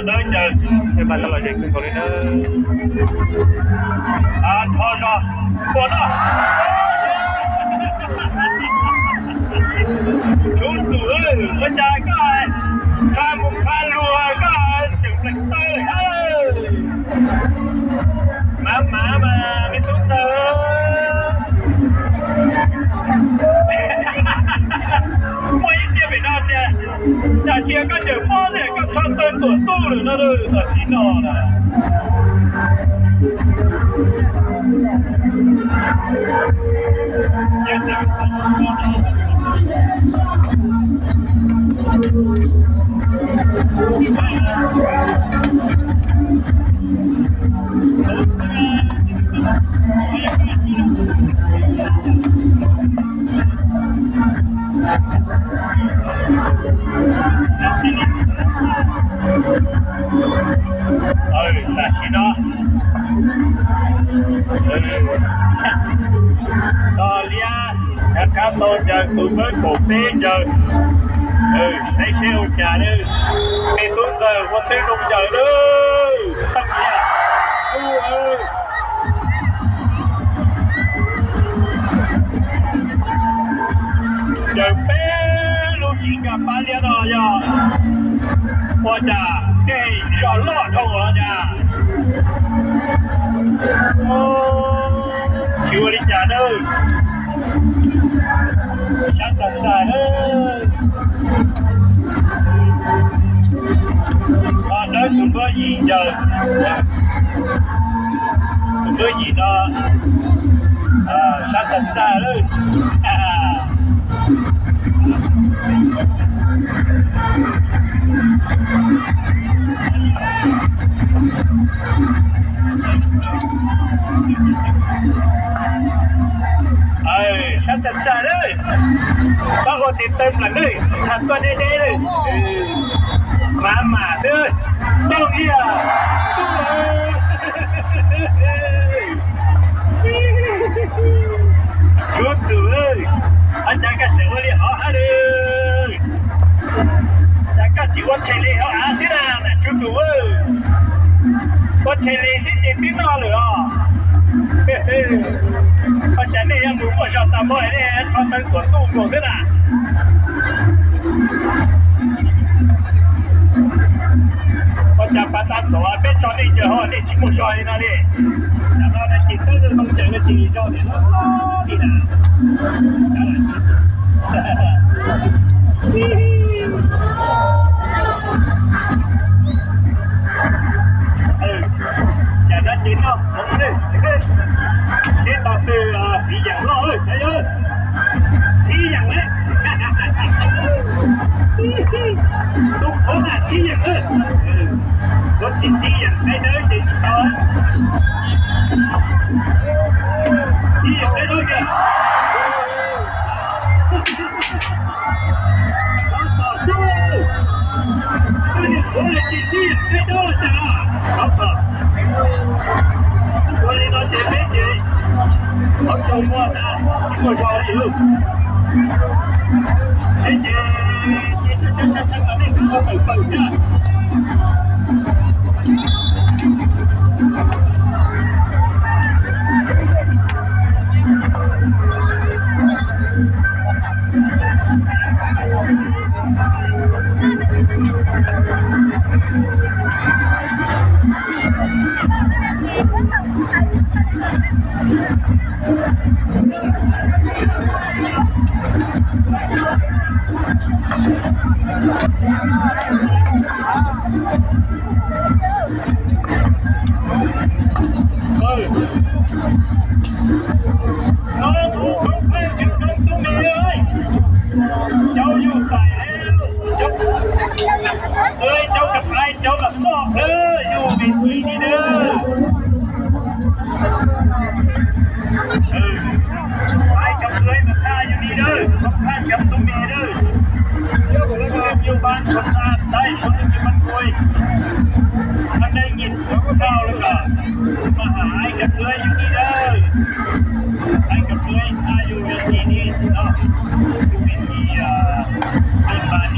Dawb ncaws, peb pab tau los ze kawg nkaus li na. Nrho zog puas no. Tub tus, ua cas koj qha mus qha lus koj tseem pleev taw lawm. Mav mav mas me tub ntxawg. Muaj ib tiag vim no tias, cas cia koj cawm pob tias koj tso tawg tuam tuj lawm no, tam sim no na. Tam sim no Tos liab, rov qab tau ncaws tus Hmoob kaum peb ncaws. Saib seb ua cas na, me tub ntxawg ua twb zoo ncaws lawm. Ncaws peb lub tsis nkag pab liab no yog ua cas tej zog loj dhau los cas. Tsis ua li cas nawb. Sab tag tag nawb. Ho dawb tus npawb yim ncaws. Tus npawb yim no sab tag tag lawm. Sab tag tag lawm. Pab ua tes taw nplam lawm, has tuaj deb deb lawm. Mas mas xwb, tooj ib yam, tub lawm. Tub tus, ua cas koj tseem ua li hov hab lawm? Cas koj tsis ua tshem li hov av xwb na, tub tus? Ua tshem li xwb ces twb noj lawm os. Ua cas nej yuav mus muaj zog tag npaum nej tso tawg tuam tuj nkaus xwb na? Ua cas pas tas thaum peb tso nej ncaws ho nej tsis muaj zog li no li? Tam no na ces tawb zoo ncaws no ces zog tias no li na. Cas no ces noj khoom lawm, teb tos twg txiv yeem loj lawm, txiv yeem lawm. Tus qhov na txiv yeem lawm. Ua tsis txiv yeem qe dawb ces tsis tau. Txiv yeem qe dawb kawg. Tos tos xwb. Twb niag qhuav tsis txiv yeem qe dawb tas. Tos tos. Ua li no ces peb ces hauv tsaug muag tas, tsis muaj zog li lawm. Peb ces cia cia cia cia cia nej tawm tawm thiab. Cov yus xais, cov kam ai cov kam poj plhawv yus vim txwv ni nawb. Ai cov plhawv mas qha yus ni nawb, qha cov tus me nawb. Yus ban qhov qha tais suav tus me mas kuj, mas nej nyim tau lawm mas, mas ai cov plhawv yus ni nawb. Ai cov plhawv qha yus vim txwv ni no. Vim txwv, vim txwv